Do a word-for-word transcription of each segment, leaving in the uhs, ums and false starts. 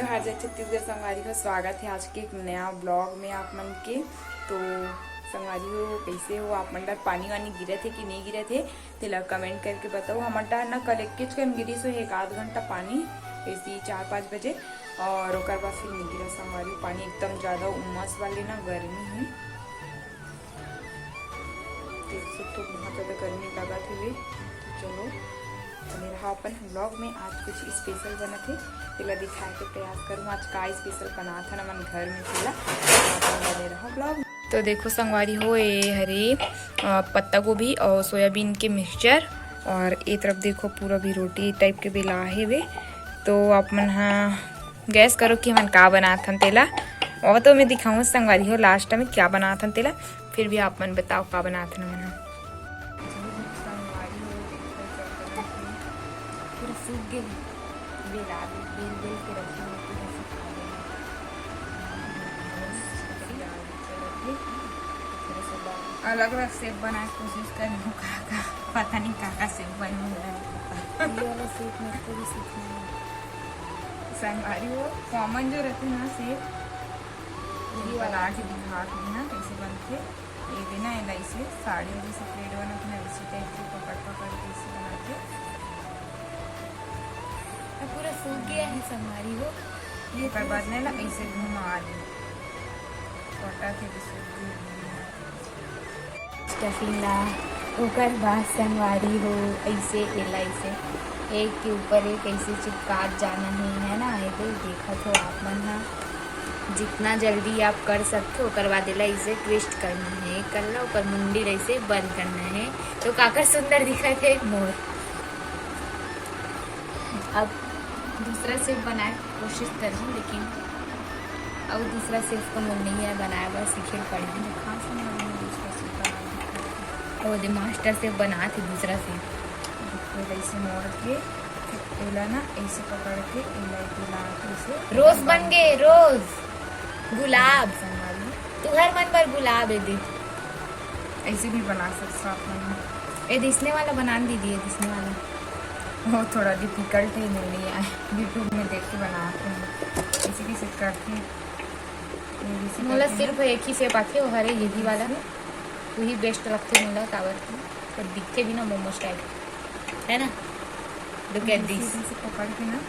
हर जय छत्तीसगढ़ संगवारी हो, स्वागत है आज के एक नया ब्लॉग में आप मन के। तो संगवारी हो, कैसे हो आप मन? डर पानी वानी गिरत है कि नहीं गिरत है, तेला कमेंट करके बताओ। हमर डर ना कल एक कन गिरी सो एक आध घंटा पानी, ऐसी चार पाँच बजे, और ओकर बाद फिर नहीं गिरा संगवारी हो पानी। एकदम ज्यादा उमस वाले ना गर्मी है। देख सकते हो बहुत ज्यादा गर्मी लगत हवे। तो चलो बने रहा अपन ब्लॉग में। आज कुछ स्पेशल बनत है, तेला दिखाए के प्रयास करूँ। आज का स्पेशल बनात हन हमन घर में, तेला अपन बने रहा ब्लॉग। तो देखो संगवारी हो, ये हरे अ, पत्ता गोभी और सोयाबीन के मिक्सचर, और ये तरफ देखो पूरा भी रोटी टाइप के बेला हेवे। तो आप मन हा गैस करो कि हमन का बनात हन तेला। वो तो मैं दिखाऊँ संगवारी हो लास्ट में क्या बनात हन तेला, फिर भी आप मन बताओ का बनात हन हमन हा। पूरा सूख गए, बेला बेल बेल के रखे हैं, पूरा सूखा गया। अलग अलग शेप बनाए के कोशिश कर रहे हो, का का पता नहीं का का शेप बने हुआ है। ये वाला शेप मेरे को भी सीखना है। संगवारी हो, कॉमन जो रहते हैं ना शेप, वही वाला। बना के दिखा के ना कैसे बनते। ये भी ना एला ऐसे साड़ी में जैसे प्लेट बनाते ना, वैसे टाइप के पकड़ पकड़ के ऐसे बनाते। अब पूरा सूख गया है संगवारी हो। ये ओकर बाद ना एला ऐसे घुमा दे, पटा के भी सूख गया। स्टफिंग ला, ओकर बाद संगवारी हो, ऐसे एला ऐसे एक के ऊपर एक ऐसे चिपकात जाना है, है ना? ये तो देखत हो आप मन हा, जितना जल्दी आप कर सकते हो, ओकर बाद एला ऐसे ट्विस्ट करना है, कर ला, ओकर मुंडी ऐसे बंद करना है, तो काकर सुंदर दिखत है मोर। अब दूसरा शेप बनाए के कोशिश करहूँ, लेकिन अउ दूसरा शेप का मन नहीं है बनाए बर, सीखे पड़ही। तो खास में हमने दूसरा शेप बनाए। और दे मास्टर शेफ बनात हे दूसरा शेफ। फिर ऐसे मोड़ के, फिर एला ना ऐसे पकड़ के, एला, एला ऐसे रोज बन गे, रोज गुलाब। संभाल लो। तुहर मन बर गुलाब है दे। ऐसे भी बना सकते हो आप मन। ए दिसने वाला बना दीदी, ए दिसने वाला। वो थोड़ा डिफिकल्ट है, नहीं, नहीं आए। YouTube में देख के बनाते हैं। इसी की से करते हैं। ये भी इसी मोला करते हैं। सिर्फ एक ही शेप आथे, वो हरे यही वाला। वही बेस्ट लगथे मोला, काबर कि तो दिखथे भी ना मोमोज टाइप, है ना? Look at this। ऐसे, ऐसे पकड़ के ना,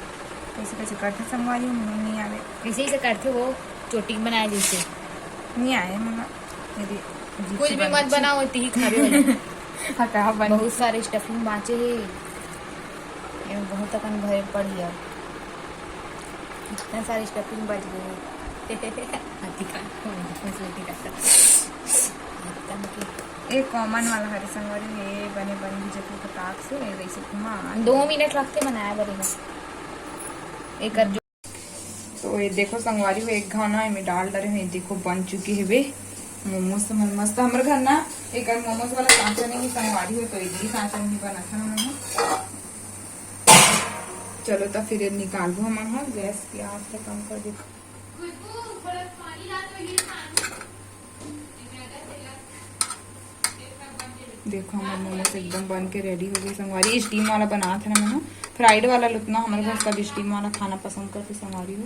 ऐसे कैसे करथे संगवारी हो, मुंह नहीं आवे। ऐसे ही से करथे वो, चोटी बनाए जैसे। नहीं आए मोला। मेरी कुछ भी मत बनाओ, इतनी ही खावे वाला। हाँ, कहाँ बन- बहुत सारे स्टफिंग बाँचे हे। ये बहुत अकन भरे पड़ी अब। इतना सारे स्टफिंग बच गए। हाथी का, हाथी का। एकदम के। ये कॉमन वाला हरे संगवारी, ये बने बन भी जथे फटाक से, ये वैसे घुमा। दो मिनट लगथे बनाए बर एला। एकर जो तो ये देखो संगवारी हो, एक घाना एमे डाल डरे हूँ। ये देखो बन चुके हेबे मोमोज, समझ मस्त। हमर घर ना एक मोमोज वाला सांचा नहीं है संगवारी हो, तो इडली सांचा नहीं बना था ना। चलो तो फिर ये निकालबो हमन ह, गैस के आँच ला कम कर देबो। देखो, हमर मोमोज एकदम बन के रेडी हो गए संगवारी। स्टीम वाला बनात हे ना मैं, फ्राइड वाला ल उतना हमर घर सब स्टीम वाला खाना पसंद करथे संगवारी हो।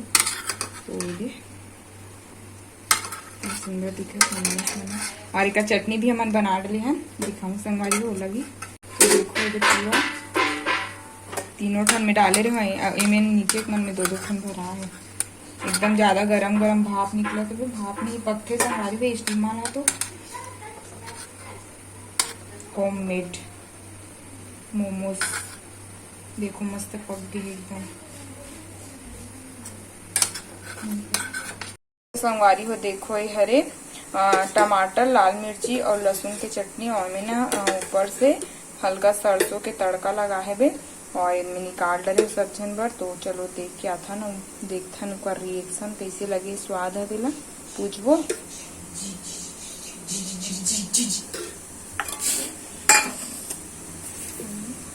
तो ये दे, इतना सुंदर दिखे मोमोज मन। और एकर चटनी भी हमन बना डले हन, दिखाऊँ संगवारी हो लगी। तो देखो, ये पूरा तीनों ठन में डाले रहे हैं, एमे नीचे मन में दो दो ठन भरा है। एकदम ज्यादा गरम गरम भाप निकला तो भाप नहीं पकते संगवारी हो, स्टीम वाला तो। होममेड मोमोज देखो मस्त पक गए एकदम। संगवारी हो देखो, ये हरे, अ, टमाटर, लाल मिर्ची और लहसुन के चटनी, और में ना, अ, ऊपर से हल्का सरसों के तड़का लगा हेबे और इनमें निकाल डरे सब झन बर। तो चलो देख के आथन, देखथन ओकर रिएक्शन कैसे लगे, स्वाद हवे ला पूछबो।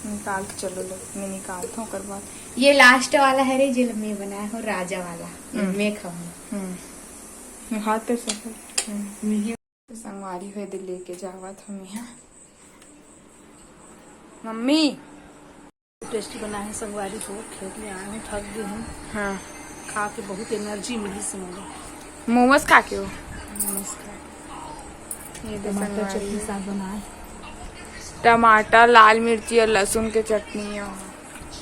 निकाल के चलो लो, मैं निकालता हूँ ओकर बाद। ये लास्ट वाला है रे, जेल मैं बनाया हूँ राजा वाला, हम्म। मैं खाऊंगा। हम्म। हाथ पे सफर। हम्म। तो संगवारी हुए दिल लेके जावत हम यहाँ। मम्मी। टेस्टी बना है संगवारी हो, खेत में आए हूँ, थक गई हूँ। हाँ। खा के बहुत एनर्जी मिली से मोला। मोमोज खा के हो? नमस्कार। ये तो टमाटर संगवारी। चटनी साग बनाए। टमाटर, लाल मिर्ची और लहसुन के चटनी और,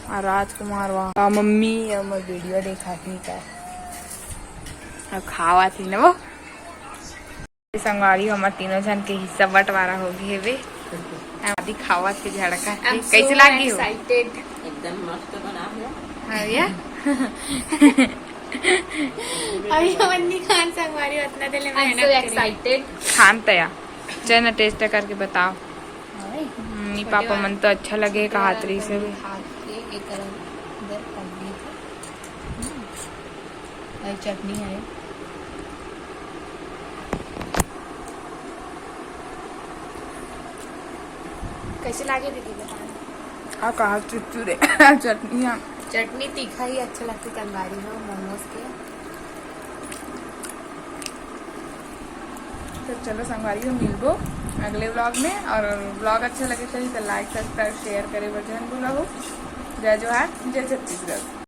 और राजकुमार वहाँ का मम्मी हमर वीडियो देखा थी का और खावा थी ना वो। संगवारी हमर तीनों जन के हिस्सा बंटवारा हो गए हेबे। हम आदि खावा थे झड़का थे। कैसे लागी हो? एक्साइटेड। एकदम मस्त बना हो। हाँ भैया। अभी हम नहीं खान संगवारी उतना दिल I'm so excited। खान तया। चल ना टेस्ट करके बताओ। मम्मी पापा मन तो अच्छा लगे कहात रही से। खा के एक इधर कर दी थी। और चटनी है। कैसे लागे दीदी बताओ। आ कहा चुरचुरे चटनी है। चटनी तीखा ही अच्छा लगता है संगवारी हो मोमोज के। तो चलो संगवारी हो मिलबो अगले व्लॉग में। और व्लॉग अच्छा लगे तो लाइक सब्सक्राइब शेयर करे बर झन भूला हो। जय जोहार, जय छत्तीसगढ़।